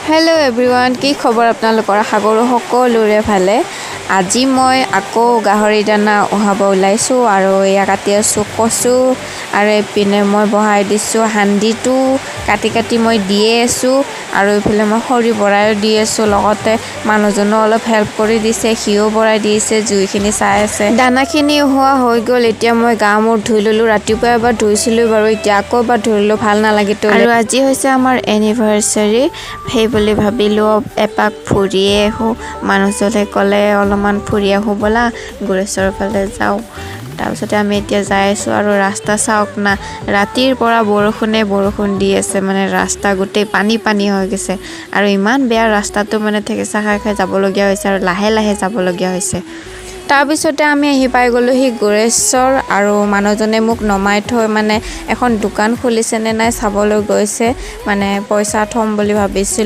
Hello' everyone, কি খবৰ আপোনালোকৰ? আশা কৰোঁ সকলোৰে ভালে। আজি মই আকৌ গাহৰি দানা উহাব ওলাইছোঁ আৰু এয়া কাটি আছোঁ কচু আৰু এইপিনে মই বহাই দিছোঁ হান্দিটো। কাটি কাটি মই দিয়ে আছোঁ আৰু এইফালে মই খৰি বঢ়াইও দি আছোঁ। লগতে মানুহজনো অলপ হেল্প কৰি দিছে, সিও বঢ়াই দিছে, জুইখিনি চাই আছে। দানাখিনি উহোৱা হৈ গ'ল। এতিয়া মই গা মূৰ ধুই ল'লোঁ। ৰাতিপুৱা এবাৰ ধুইছিলোঁ বাৰু, এতিয়া আকৌ এবাৰ ধুই ল'লোঁ, ভাল নালাগে। আৰু আজি হৈছে আমাৰ এনিভাৰ্চাৰী, সেই বুলি ভাবিলোঁ এপাক ফুৰিয়ে আহোঁ। মানুহজনে ক'লে, অলপমান ফুৰি আহোঁ ব'লা, গোৰেশ্বৰৰ ফালে যাওঁ। তাৰপিছতে আমি এতিয়া যাই আছোঁ আৰু ৰাস্তা চাওক না, ৰাতিৰ পৰা বৰষুণে বৰষুণ দি আছে, মানে ৰাস্তা গোটেই পানী পানী হৈ গৈছে আৰু ইমান বেয়া ৰাস্তাটো, মানে ঠেকেচা খাই খাই যাবলগীয়া হৈছে আৰু লাহে লাহে যাবলগীয়া হৈছে। তাৰপিছতে আমি আহি পাই গ'লোহি গোৰেশ্বৰ আৰু মানুহজনে মোক নমাই থৈ মানে এখন দোকান খুলিছে নে নাই চাবলৈ গৈছে, মানে পইচা থ'ম বুলি ভাবিছিলোঁ।